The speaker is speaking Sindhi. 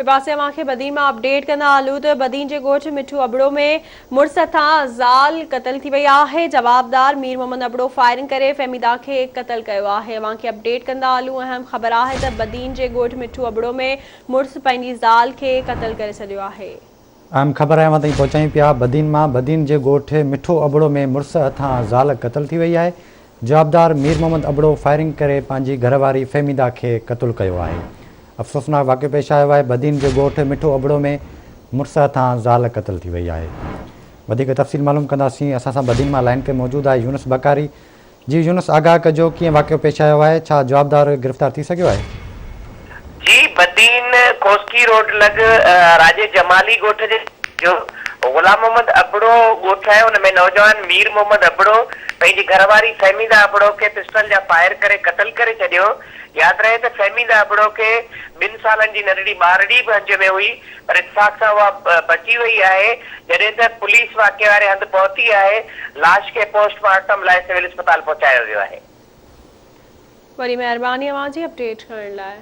ٻئي پاسي اوهان کي بدين مان اپڊيٽ ڪندا هلون ته بدين جي ڳوٺ مٺو ابڙو ۾ مڙس هٿان زال قتل ٿي وئي آهي، جوابدار مير محمد ابڙو فائرنگ ڪري فهميده کي قتل ڪيو آهي. اوهان کي اپڊيٽ ڪندا هلون اهم خبر آهي ته بدين جي ڳوٺ مٺو ابڙو ۾ مڙس پنهنجي زال کي قتل ڪري ڇڏيو آهي. اهم خبر اوهان تائين پهچايون پيا بدين مان بدين جي ڳوٺ مٺو ابڙو ۾ مڙس هٿان زال قتل ٿي وئي آهي، جوابدار مير محمد ابڙو فائرنگ ڪري پنهنجي گهر واري فهميده کي قتل ڪيو آهي. افسوسناڪ واقعو پيش آيو آهي بدين جي ڳوٺ مٺو ابڙو ۾ مڙس هٿان زال قتل ٿي وئي آهي. وڌيڪ تفصيل معلوم ڪنداسين اسان سان بدين مان لائين تي موجود آهي يونس بڪاري جي يونس آگاهه ڪجو ڪيئن واقعو پيش آيو آهي ڇا جوابدار گرفتار ٿي سگهيو آهي؟ جي بدين کوسڪي روڊ لڳ راڄي جمالي ڳوٺ جي جو غلام محمد ابڙو ڳوٺ آهي ان ۾ نوجوان مير محمد ابڙو پنهنجي گهر واري فهميده ابڙو کي پسٽل جا فائر ڪري قتل ڪري ڇڏيو ياد رهي ته فهميده ابڙو کي ٻن سالن جي ننڍڙي ٻارڙي به هنج ۾ هئي پر اتفاق سان اها بچي وئي آهي جڏهن ته پوليس واقعي واري هنڌ پهتي آهي لاش کي پوسٽ مارٽم لاء سول اسپتال پهچايو ويو آهي. وڏي مهرباني اوهان جي اپڊيٽ ڪرڻ لاء.